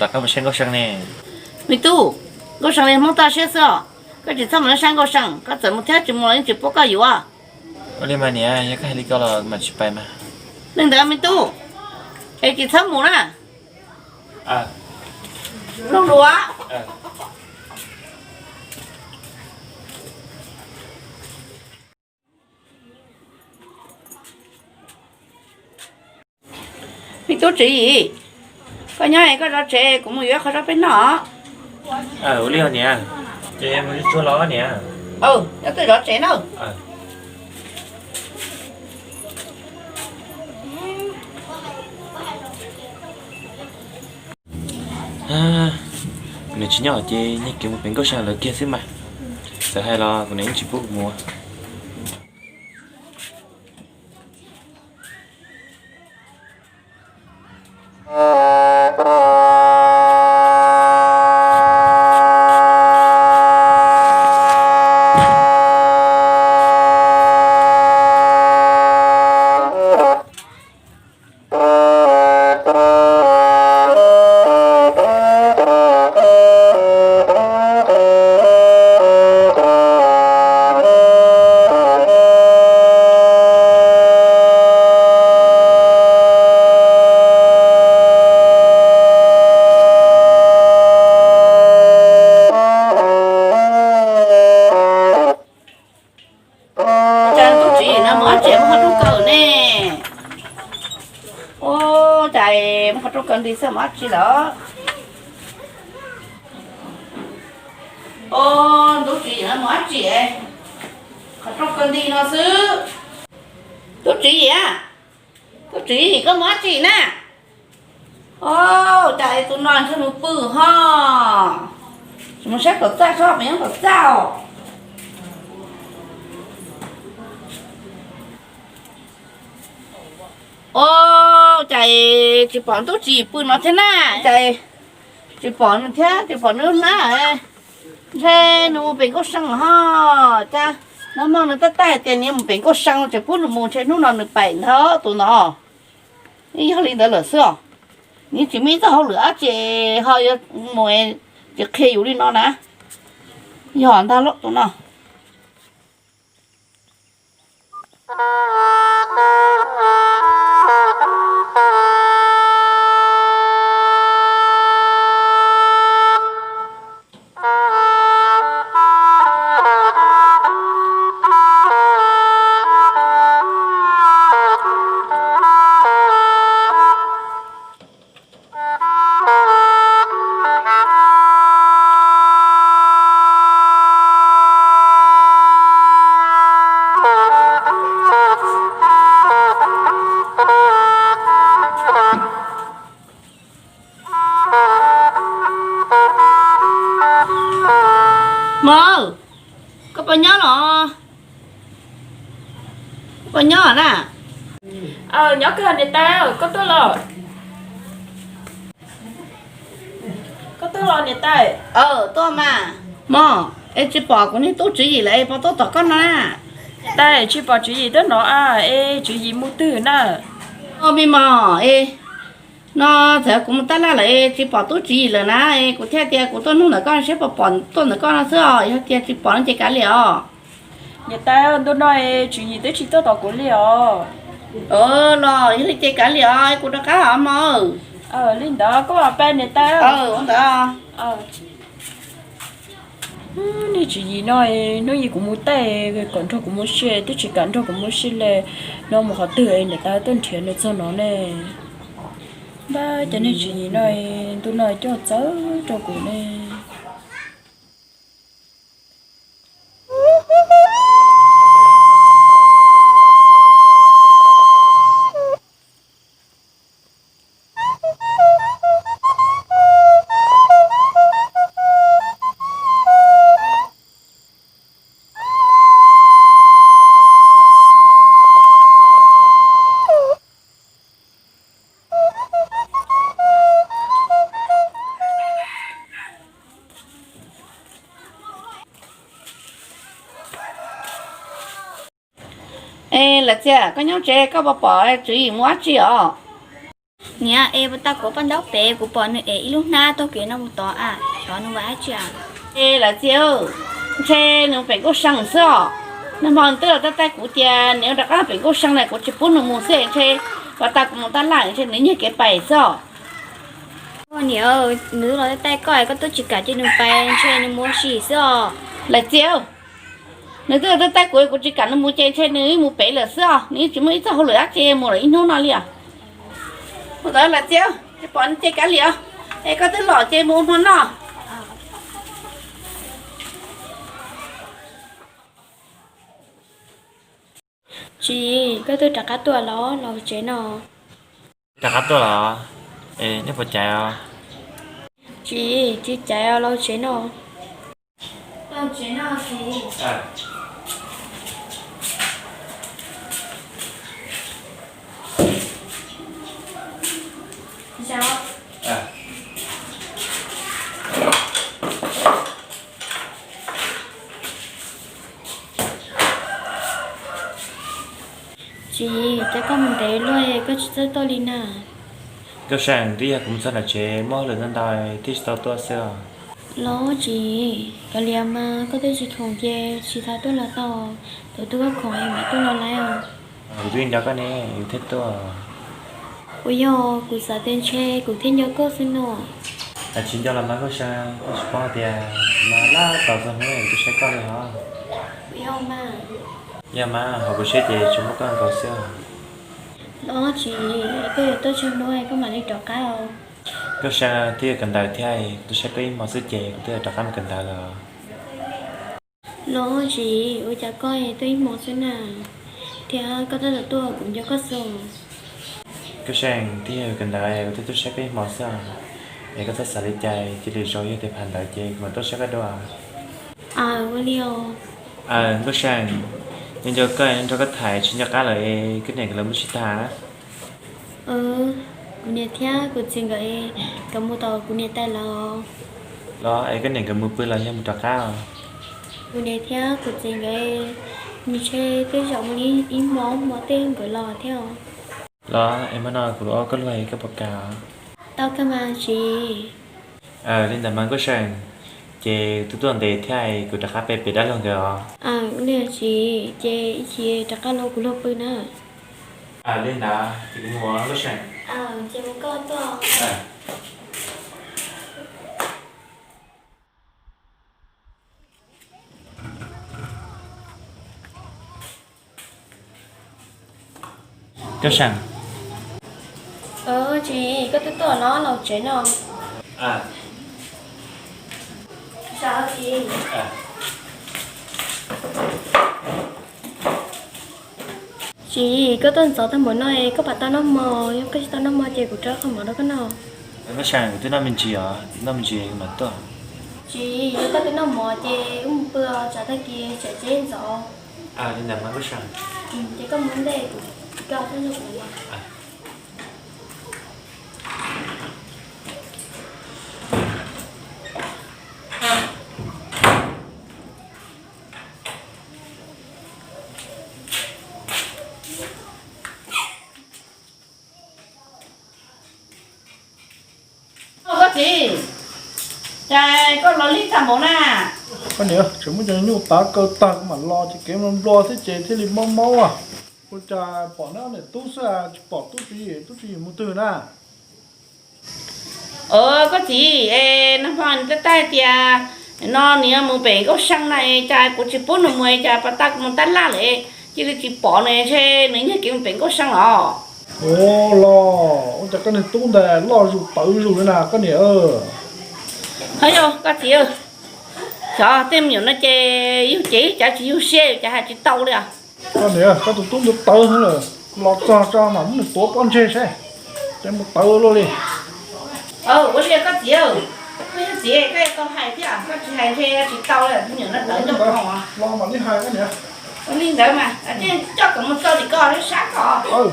Tom qab mus saib Nkauj See ne. Me tub, Nkauj See li Hmoob toj siab xwb os. Koj tsis txhob mus saib Nkauj See, koj txawm mus thiab tsis mus los yeej tsis pub koj yuav. Ua li mas niam, yog koj hais li ko los mam tsis pais mas. Li ntawd me tub, es tsis txhob mus na. Mloog lus. Me tub Tswv Yim, koj nyob es koj zov tsev, kuv mus yuav qhov zaub peb noj. Ua li niam, ces mus tsuag los niam. Nyob twj zov tsev na. Kuv niam tsis nyob ces nyiag kev mus pem Nkauj See lawv kiag xwb mas. Txawm hais los kuv niam yeej tsis pub kuv mus. Cas tub Tswv Yim no mus dab tsi muaj qhov rooj kaw ne? Ua cas muaj qhov rooj kaw nti xwb, mus dab tsi lawm? Ua, tub Tswv Yim no mus dab tsi, qhov rooj kaw nti no xwb. Tub Tswv Yim, tub Tswv Yim koj mus dab tsi na? Ua cas tus no ntshe mus pw ho. Tsis mus saib tom txaj, saib pem nyob tom txaj os. Ua cas tsis pom tub Tswv Yim pw no thiab na? Cas tsis pom nws thiab, tsis pom nws hnab. Ntshe nws mus pem Nkauj See ho. Cas nag hmo nws tab tab hais tias nws mus pem Nkauj See, tseem pub nws mus, ntshe hnub no nws pem ntag tus no. Yog li ntawd lawm xwb os. Nws tsis muaj ib txoj hauj lwm dab tsi ho yuav mus tsis qhia yus li no na. Yog ntag lauj tus no. Mos, koj puas nyob los? Koj puas nyob na? Nyob kawg niam tais, koj tuaj los? Koj tuaj los niam tais? Tuaj mas. Mos, es tsis pom kuv niag tub Tswv Yim lawm es puas tuaj tom koj no na? Niam tais, tsis pom Tswv Yim tuaj no a, es Tswv Yim mus twg na? Ua me mos, es no txawm kuv mus tab laj lawm es tsis pom tub Tswv Yim lawm na, es kuv thiaj tias kuv tuaj nug ntawm koj seb puas pom tuaj ntawm koj no xwb os, yog tias tsis pom no ces kav liam os. Niam tais, ntu no es Tswv Yim twb tsis tuaj tom kuv li os. Los yog li ces kav liam os, kuv rov qab os mos. Li ntawd koj mam pais niam tais. Ua ntawd. Nej Tswv Yim no, hnub ib kuv mus teb kom nrog kuv mus si, twb tsis kam nrog kuv mus si li. No mus qhov twg niam tais tuaj nrhiav nws txog no ne? Ntag, cov niag Tswv Yim no ntu no coj txawv rau kuv ne. Es Lam Txias, koj nyob tsev koj puas pom Tswv Yim mus dab tsi os? Niam, es puas tau kuv poj ntaub pem, kuv pom nws ev ib lub hnab taug kev no mus tod a, xyov nws ua dab tsi a? Es lawv txiv, ntshe nws pem nkauj see xwb os. Nag hmo nws twb los taij taij kuv tias nws rov qab pem nkauj see lawm, kuv tsis pub nws mus xwb, ntshe puas tau kuv mus tab laj ntshe nws nyiag kev pais xwb os. Niam, nws twb los taij taij koj, koj twb tsis kam cia nws pais, ntshe nws mus ua si xwb os. Lawv txiv, nws twb los taij taij kuv, kuv tsis kam nws mus ces ntshe nws mus pem lawm xwb os, nws yeej tsis muaj ib txoj hauj lwm dab tsi mus lawm ib hnub no li os. Mus tod lawv txiv, tsis pom nws ces kav liam os, es koj twb los ces mus ua hmo noj. Tsis, koj twb rov qab tuaj los los tsev no? Rov qab tuaj los? Es nej puas caiv os? Tsis, tsis caiv os, los tsev no. Los tsev no tsis. Tsis, cas koj mus ntev luaj koj tsis txawj tuaj li na? Nkauj See, twb yog kuv mus txog nram tsev muaj hauj lwm ntau ntau thiaj tsis tau tuaj xwb os. Los tsis, kav liam mas koj twb tsis khoom ces tsis tau tuaj los tau, thaum twg koj khoom es mam tuaj los lawm os. Kuv twb nco koj ne, kuv thiaj tuaj. Puas yog kuv xav tias ntshe kuv thiaj nco koj xwb no? Tsis nco los mas Nkauj See, koj tsis paub tias mas laj tos txog hnub kuv twb saib koj li hos. Puas yog mas? Yog mas, hos kuv saib ces tsis muaj koj nkaus xwb. Los tsis, koj yuav tuaj tsawg hnub koj mam li rov qab os? Nkauj See, twb yuav kawm ntawv thiab, kuv twb saib koj ib hmo xwb ces kuv twb yuav rov qab mus kawm ntawv lawm. Los tsis, ua cas koj tuaj ib hmo xwb na, thiab koj tab tom tuaj kuv nco koj xwb. Nkauj See, twb yog yuav kawm ntawv kuv thiaj tuaj saib koj ib hmo xwb, es koj txhob xav li cas, cia li zoo yog tias phav ntawv ces kuv mam tuaj saib koj dua. Aws, ua li os. Aws, Nkauj See, nco nco koj, nrog koj tham tsis nco qab lawm es koj niam nkawd lawv mus tsis tag? Kuv niam thiab kuv txiv nkawd, nkawd mus tom kuv niam tais lawv. Los es koj niam nkawd mus pw los yog mus rov qab os? Kuv niam thiab kuv txiv nkawd mus ntshe tej zaum mus li ib hmo ob hmo tej nkawd los thiab os. Los es hmo no kuv los ua koj luag koj puas kam? Tau kawg mas txiv. Li ntawd mas Nkauj See, ces twb tuaj ntev thiab, kuv rov qab pe pem dab laug nkawd os. Ua li txiv, ces ib chim rov qab los kuv luag pw na. Li ntawd ces kuv mus Nkauj See. Ces mus koj tuaj. Nkauj See. Tsis, koj twb tuaj los los tsev no. Tsis, koj tuaj ntxov tag npaum no es koj puas tau noj hmo? Yog koj tsis tau noj hmo ces kuv rau qhov mov rau koj noj. Nkauj See, kuv twb noj me ntsis os, noj me ntsis mam tuaj. Tsis, yog koj twb noj hmo ces wb mus pw, tsam tag kis tsam tsev ntxov. Li ntawd mas Nkauj See. Ces koj mus ntej, kuv koj tuaj nrog kuv. Koj txiv, cas koj los lig tag npaum na? Koj niam, tseem muab cov nyuj tav kaw tag kuv mam los ces kev nplua nplua xwb ces thiaj li mob mob. Ua cas pom neb ob niam tub xwb tsis pom tub tswv yim, tub tswv yim mus twg na? Koj txiv, es nag hmo nws twb taij tias no nws yuav mus pem Nkauj See na, cas kuv tsis pub nws mus, cas puas tau kuv mus tab laj lawm, cia li tsis pom nws, ntshe nws nyiag kev mus pem Nkauj See los. Ua los ua cas koj niag tub ntawd loj zus tawv zus li na koj niam. Ho yog koj txiv, xyov tej me nyuam no ces yug ces yug cav tsis yug siab, yus cav hais tsis tau li os. Koj niam, koj tus tub ntawd tawv heev lawm, los txog tso mam muab nws tuav pob ntseg seb, ces mus tawv luaj li. Ua li koj txiv, koj yog txiv koj yuav tau hais thiab, koj tsis hais ntshe tsis tau li, me nyuam no tawv nco qab. Los mam li hais koj niam. Ua li ntawd mas, coj kom mus txog tim koj sab koj.